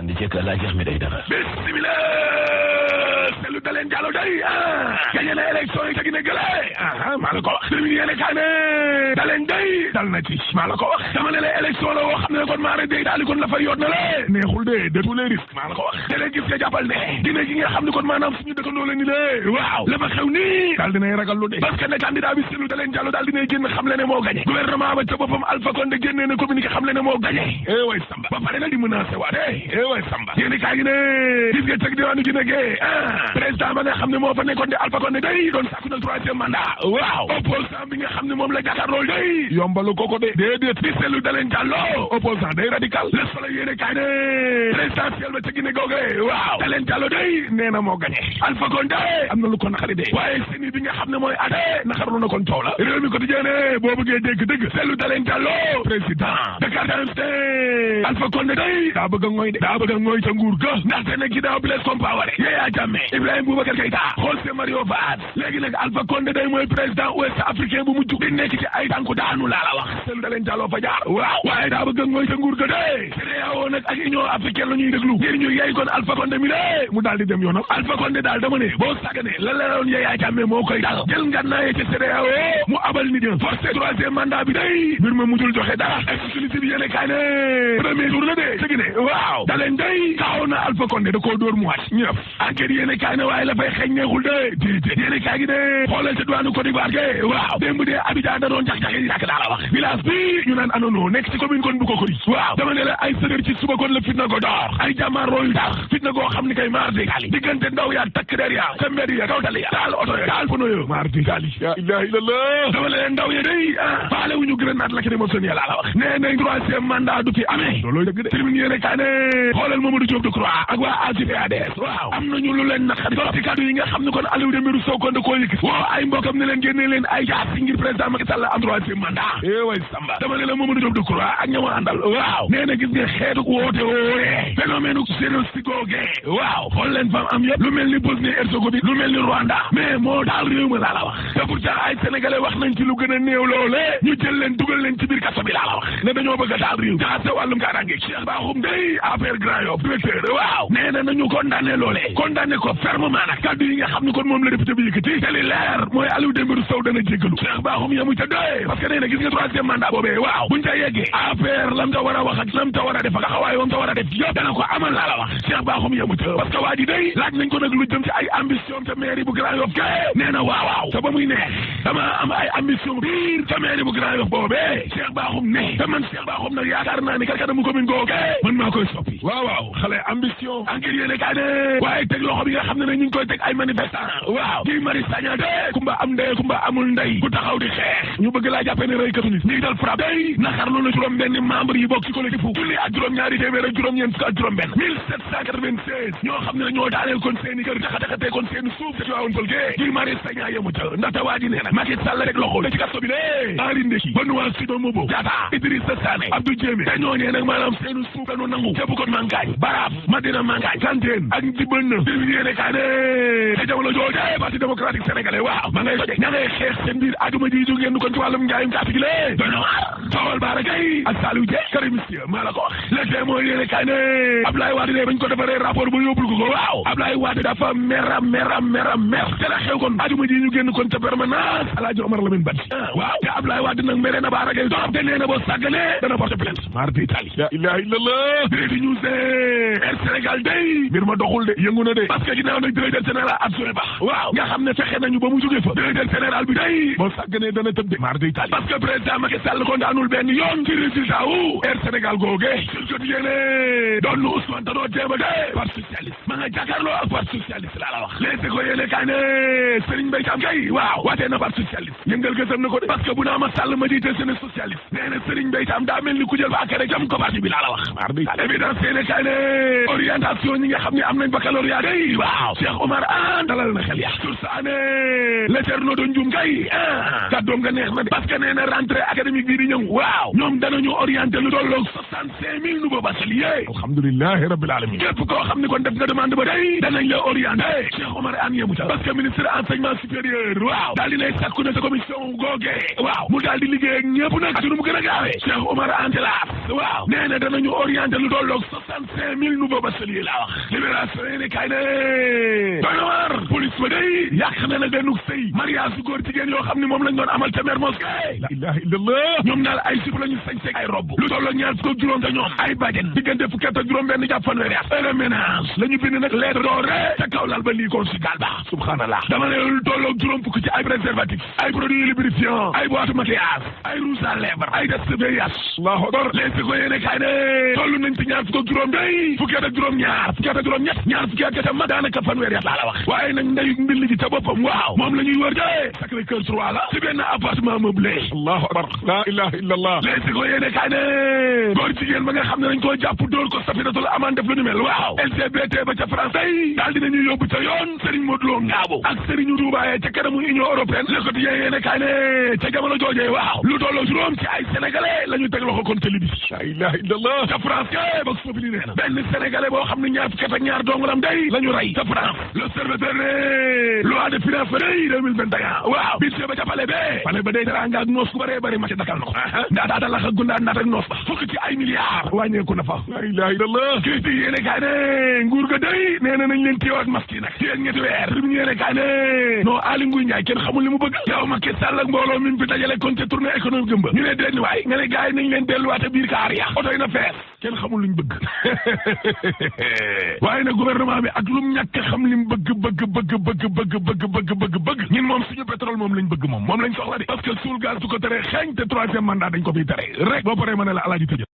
ànd ceeg Alaaji Ahmed Aïdara. bismillah Cellou Dalein Diallo day gagné na élection yi ca Guinée gële maa la ko wax termine yéene kaa ne Dalein day dal na ci maa la ko wax dama ne la élection la woo xam ne kon maara day daal di kon la fay yoot na la neexul de tous les risques maa la ko wax te leen gis nga jàppal ne Guinée gi nga xam ne kon maanaam suñu dëkkandoo la ni lé waaw la fa xew nii daal dinay ragal lu de parce que ne candidat bi Cellou Dalein Diallo daal dinay génn xam le ne moo gagné gouvernement ba ca boppam Alpha Condé génnee na communiqué xam le ne moo gagné way Samba ba pare nag di menacé waa de way Samba yéene kaa gi ne gis nga teg diwaanu Guinée gee président ba nga xam ne moo fa nekkoon di Alpha Condé day doon sàkku nag troisième mandat waaw opposant bi nga xam ne moom la jàkkaarloo day yombalu ko de déedéet di Cellou Dalein Diallo opposant day radical le soleil yéene kaay ne présidentiel ba ca Guinée googe waaw Dalein Diallo day nee na moo gagné Alpha Condé am na lu ko naqari de waaye seni bi nga xam ne mooy ade naqarlu na kon coow la réew mi quotidien ne boo bëggee dégg dëgg Cellou Dalein Diallo président Dakar Times de Alpha Condé day daa bëgg a ngooy de daa bëgg a ngooy ca nguur ga ndaxte nag ginnaaw Blaise Compaoré Yaya Jammeh Ibrahima Boubacar Keïta José Mario Vaz léegi nag Alpha Condé day mooy président ouest africain bu mujj di nekk ci ay tànku daanu laa la wax Cellou Dalein Diallo fa jaar waaw waaye daa bëgg a ngooy ca nguur ga de CEDEAO nag ak Union africaine la ñuy déglu ngir ñu yey kon Alpha Condé mi de mu daal di dem yoonam Alpha Condé daal dama ne boo sàggane la leeroon Yaya Jammeh moo koy dal jël ngànnaaye ci CEDEAO mu abal nit ñi forcé troisième mandat bi day mbir ma mujjul joxe dara exclusif yéene kaay ne premier tour la de ci Guinée waaw Dalein day taxaw na Alpha Condé da koo dóor mu wàcc ñëpp enquête yéene kaay ne waaye la fay xeeñ neexul de déedéet yéene kaay gi ne xoolal ca douane Côte d'Ivoire ge waaw démb de Abidjan da doon jax-jaxe yàq daa la wax village bi ñu naan anono nekk ci commune kon bu ko kori waaw dama ne la ay sëgër ci suba kon la fitna ko door ay jàmmaaroo yu tax fitna goo xam ni kay maar di gaali diggante ndaw yaa takk der yaa ca mbedd ya kaw tali ya taal oto ya taal pono ya maar di gaali ya ilaha illallah dama ne leen ndaw ya day faale wuñu grenade lacrymogène la wax nee nañ troisième mandat du fi amee loolu dëgg de termine yéene kaa ne xoolal Mamadou Diop Decroix ak waa AJ/PADS waaw am nañu lu leen naqari trop ci kàddu yi nga xam ne kon Aliou Dembourou Sow kon da koo yëkkati waaw ay mbokam ne leen génne leen ay jaas ngir président Macky Sall am troisième mandat way Samba dama ne la Mamadou Diop Decroix ak ñama àndal waaw nee na gis nga xeetu woote woowe phénomène génocide googe waaw xool leen fam am yëpp lu mel ni Bosnie-Herzégovine lu mel ni Rwanda mais moo daal réew ma laa la wax te pourtant ay sénégalais wax nañ ci lu gën a néew loole ñu jël leen dugal leen ci biir kaso bi laa la wax ne dañoo bëgg a daal réew jaxase wàllum kaaraange Cheikh Bakhoum day affaire Grand Yoff directeur waaw nee na nañu condamné loole condamné ko fermement nag kaddu yi nga xam ne kon moom la député bi yëkkati te li leer mooy Aliou Dembourou Sow dana jéggalu Cheikh Bakhoum yamu ca doy parce que nee na gis nga troisième mandat boobee waaw buñ ca yeggee affaire lam ta war a wax ak lam ta war a def ak taxawaay wam ta war a def yëpp dana ko amal laa la wax Cheikh Bakhoum yamu ca parce que waa ji day laaj nañ ko nag lu jëm ci ay ambition te mairie bu Grand Yoff ke nee na waaw te ba muy neex dama am ay ambition biir te mairie bu Grand Yoff boobee Cheikh Bakhoum ne te man Cheikh Bakhoum nag yaakaar naa ni karkanamu commune googu man maa koy soppi waaw xale ambition enquête yéene kaa ne waaye teg loxo bi nga xam ne ne ñu ngi koy teg ay manifestant waaw Guy Marius Sagna de kumba am ndey kumba amul ndey ku taxaw di xeex ñu bëgg laa jàppee ne rey katu nit ñi dal frappe day naxarlu na juróom benn membre yi bokk ci collectif junni ak juróom ñaari téeméer ak juróom ñeent fukk ak juróom benn 1796 ñoo xam ne ñoo daaneel kon seeni kër taxatakatee kon seeni suuf te ci waawoon pël gee Guy Marius Sagna yemu ca ndaxte waa ji nee na Macky Sall rek loxo la ci kaso bi de Henri Ndeki Benoît Sido Mobo Diatta Idrissa Sané Abdou Diémé te ñooñee nag maanaam seeni suuf dañu nangu ca bu kon Mangagne Baraf Madina Mangagne Kanteen ak Djibën yéene kaa ne te jamono jooje parti démocratique sénégalais waaw ma ngay soje ña ngay xeex seen biir ajuma ji jóg yenn kon ci wàllum njaayum kaati gi lée doona waar Tawal Bara Gaye ak Saliou Dieng Karim Monsieur maa la ko wax le témoin yéene kaa ne Abdoulaye Wade de bañ ko defaree rapport ba yóbbul ko waaw Abdoulaye Wade dafa mer te la xew kon ajuma ji ñu génn kon ca permanence Alaaji Omar Lamine Badji waaw te Abdoulaye Wade nag mere na Bara Gaye torop te nee na boo sàggane dana porter plainte mardi Italie la ilaha illallah Direct News Air Sénégal day mbir ma doxul de yëngu na de parce que ginnaaw nag directeur général Abdoulaye Ba waaw nga xam ne fexe nañu ba mu jógee fa directeur général bi day boo sàgganee dana tëb de mardi Italie parce que président Macky Sall ko daanul benn yoon ci résultat wu Air Sénégal googe sur jot yéene doon nu Ousmane Tanor Dieng de parti socialiste ma nga jàkkaarloo ak parti socialiste laa la wax léegi ko yéene kaa ne Serigne Mbaye Thiam kay waaw waatee na parti socialiste yëngal gësam na ko de parce que bu naa ma Sall ma jiite seen socialiste nee na Serigne Mbaye Thiam daa mel ni ku jël ba rek jam ko parti bi laa la wax mardi évidence yéene kaa ne orientation ñi nga xam ne am nañ baccalauréat day waaw Cheikh Omar Anne dalal na xel ya sursaane l'éterno do njum kay kàddoom nga neex na de parce que nee na rentrée académique bii di ñëw waaw ñoom danañu orienté lu tolloog 65 000 nouveaux bacheliers alhamdulilahi rabbil alamin képp koo xam ne kon def nga demande ba day danañ la orienté Cheikh Omar Anne yemu ca parce que ministre enseignement supérieur waaw daal dinay sàkku na sa commission googe waaw mu daal di liggéey ak ñëpp nag ak nu mu gën a gaawee Cheikh Omar Anne laaf waaw nee na danañu orienté lu tolloog 65 000 nouveaux bacheliers laa wax libération yéene kay ne doy na war police ba day yàq na nag benn sëy mariage su góor jigéen yoo xam ne moom lañ doon amal ca Mermoz kay la ilaha illallah ñoom daal ay sip lañu sañ ay robb lu tolloo ñaar fukk ak juróom te ñoom ay bàjjen diggante fukki at ak juróom benn jàpp fanweeri at un ménage la ñu bind nag lettre doore ca kaw lal ba lii conjugal ba subhanallah dama ne lu tolloo juróom fukk ci ay préservatif ay produits lubrifiants ay boîte maquillage ay rouge à lèvres ay test VIH allahu akbar les ko yéene kay ne toll nañ ci ñaar fukk ak juróom day fukki at ak juróom ñaar fukki at ak juróom ñett ñaar fukki at ca mag daanaka fanweeri at laa la wax waaye nag ndeyu mbil gi ca boppam waaw moom la ñuy wër de Sacré-Cœur 3 la ci benn appartement meublé allahu akbar la ilaha illallah les ko yéene kay ne góor jigéen ba nga xam ne dañ koo jàpp dóor ko safinatul amaan def lu ni mel waaw LGBT ba ca France tey daal dinañuy yóbbu ca yoon Serigne Modou Lo Ngabo ak Serigne Toubaye ca kanamu Union européenne Le Quotidien yéene kay ne ca jamono joojee waaw lu tolloo juróom ci ay sénégalais la ñu teg loxo kon ca Libye la ilaha illallah ca France ke box populi nee na benn sénégalais boo xam ne ñaar fukki at ak ñaar dongalam day la ñu rey ca France L'Observateur ne loi de finance day 2021 waaw budget ba ca palais ba day dara nga ak noos ku bëree bëri ma ci dakal na ko ndaata dalax ak gundaa naat ak noos ba fukk ci ay milliards wàññeeku na fa la ilaha illallah critique yéene kaay ne nguur ga day nee na nañ leen téew ak masque yi nag ci yéen ñetti weer tribune yéene kaay ne non Aly Ngouille Ndiaye kenn xamul li mu bëgg yow Macky Sall ak mbooloo mi fi dajale kon ca tournée économique gëmba ñu ne déet waay nga ne gars yi nañ leen delluwaate biir kaar ya oto yi na fees kenn xamul luñ bëgg waaye nag gouvernement bi ak lu mu ñàkk xam li mu bëgg ñun moom suñu pétrole moom lañ bëgg moom lañ soxla de parce que suul gaz su ko tere xeeñ te troisième mandat dañ ko fiy tere rek boo paree ma ne la alaaji tëjë